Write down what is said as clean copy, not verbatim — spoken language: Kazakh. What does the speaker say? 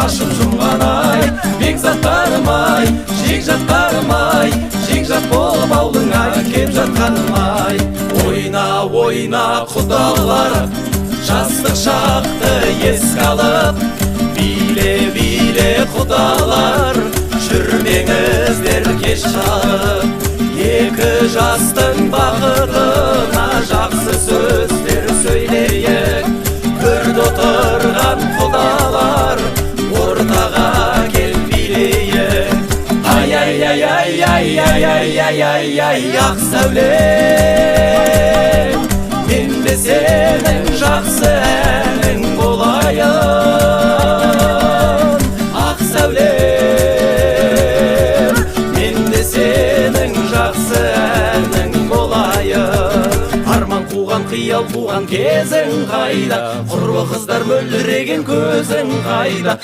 Ашып жұмған ай, бекзаттарым ай, жекжаттарым ай, жекжат болып аулыңа кеп жатқаным ай. Ойна, ойна, құдалар, жастық шақты еске алып, биле, биле, құдалар, жүрмеңіздер кеш қалып. Екі жастың бақытына жақсы сөздер сөйлейік. Төрде отырған құдалар, ортаға кел, билейік. Ай, ай, ай, ай, ай, ай, ай, ай, ай, ай, ақ сәулем, мен де сенің жақсы әнің болайын. Ақ сәулем, мен де сенің жақсы әнің болайын. Арман қуған, қиял қуған кезің қайда? Құрбы қыздар мөлдіреген көзің қайда?